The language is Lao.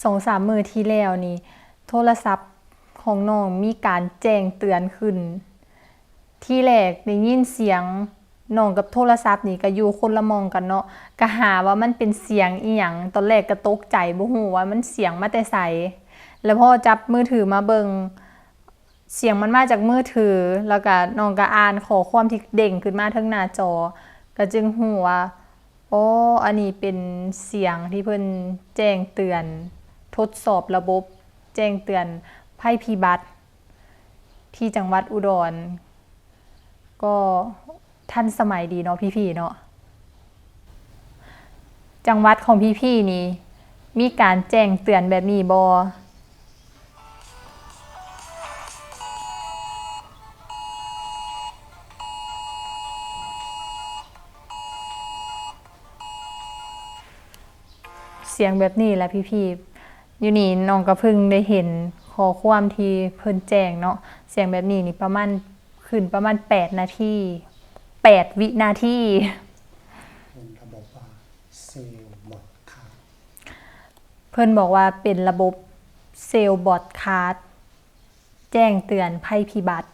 ສອງສາມມື້ທີ່ແລ້ວນີ້ ໂທລະສັບຂອງນ້ອງມີການແຈ້ງເຕືອນຂຶ້ນ. ທີແລກໄດ້ຍິນສຽງ ນ້ອງກັບໂທລະສັບນີ້ກະຢູ່ຄົນລະໝ່ອງກັນເນາະ, ກະຫາວ່າມັນເປັນສຽງອີ່ຫຍັງ. ຕອນແລກກະຕົກໃຈ ບໍ່ຮູ້ວ່າມັນສຽງມາແຕ່ໃສ. ແລ້ວພໍຈັບມືຖືມາເບິ່ງ ສຽງມັນມາຈາກມືຖື, ແລ້ວກະນ້ອງກະອ່ານຂໍ້ຄວາມທີ່ເດ້ງຂຶ້ນມາເທິງໜ້າຈໍ, ກະຈຶ່ງຮູ້ວ່າ ອໍ ອັນນີ້ເປັນສຽງທີ່ເພິ່ນແຈ້ງເຕືອນ ທົດສອບລະບົບແຈ້ງເຕືອນໄພພິບັດ ທີ່ຈັງຫວັດອຸດອນ. ກໍທັນສະໄໝດີເນາະພີ່ໆເນາະ. ຈັງຫວັດຂອງພີ່ໆນີ້ ມີການແຈ້ງເຕືອນແບບນີ້ບໍ່? ສຽງແບບນີ້ແຫຼະພີ່ໆ. ຢູ່ນີ້ນ້ອງກະເພິ່ງໄດ້ເຫັນຂໍ້ຄວາມທີ່ເພິ່ນແຈ້ງເນາະ. ສຽງແບບນີ້ນີ້ປະມານ ຂຶ້ນປະມານແປດນາທີ ແປດວິນາທີ. ເພິ່ນກະບອກວ່າ cell broadcast ເພິ່ນບອກວ່າເປັນລະບົບ cell broadcast ແຈ້ງເຕືອນໄພພິບັດ.